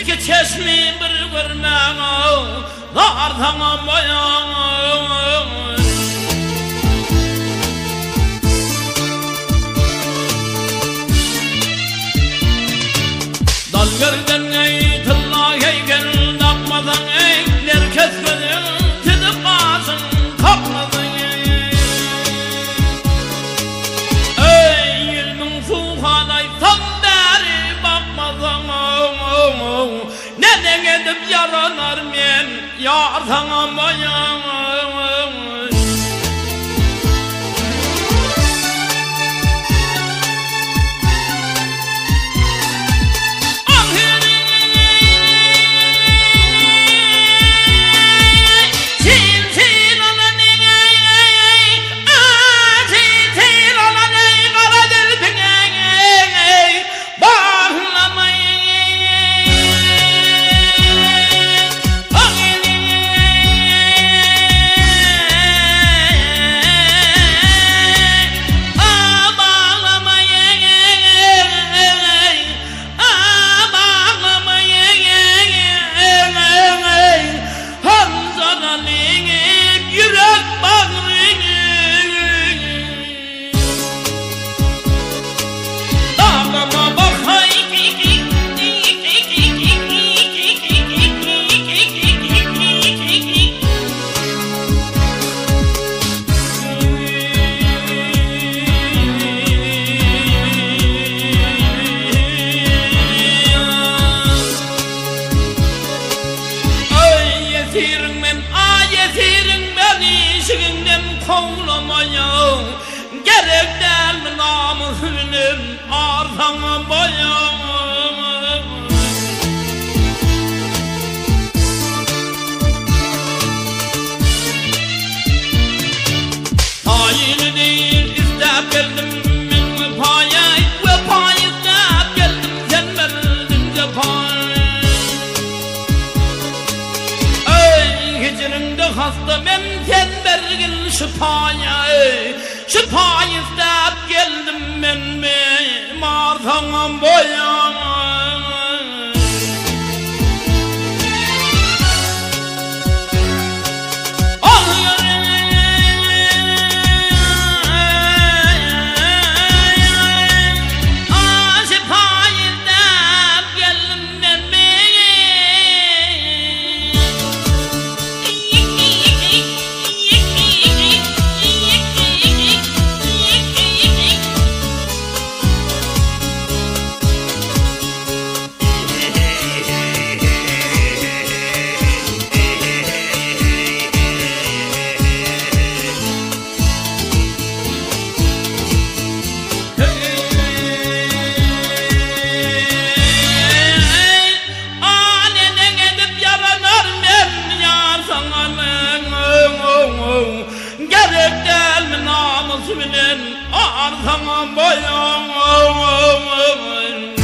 Iki çeşmi bir görmäge zar saňa boýan. Dal gerden eý, tylla heýkel dakmasaň eý, Nerkes gözüň çyzyp gaşyň kakmasaň eý. Eý, ýüzüň suhan aýtsam bäri bakmasaň Neneň edip ýaranar men ýar saňa baýan. Aý ýesiriň men, aý ýesiriň men işigiňden kowlamaýyn. Gerek dälmi namys bilen ar saňa baýan. Taýyny deýin istäp geldim men wepaýa, wepa istäp geldim sen berdiň jepa. Eý hijriňde hasta men sen bergil şypaýa, şypa istäp geldim men bimar saňa boýan. Gerek dälmi namys bilen ar saňa boýun.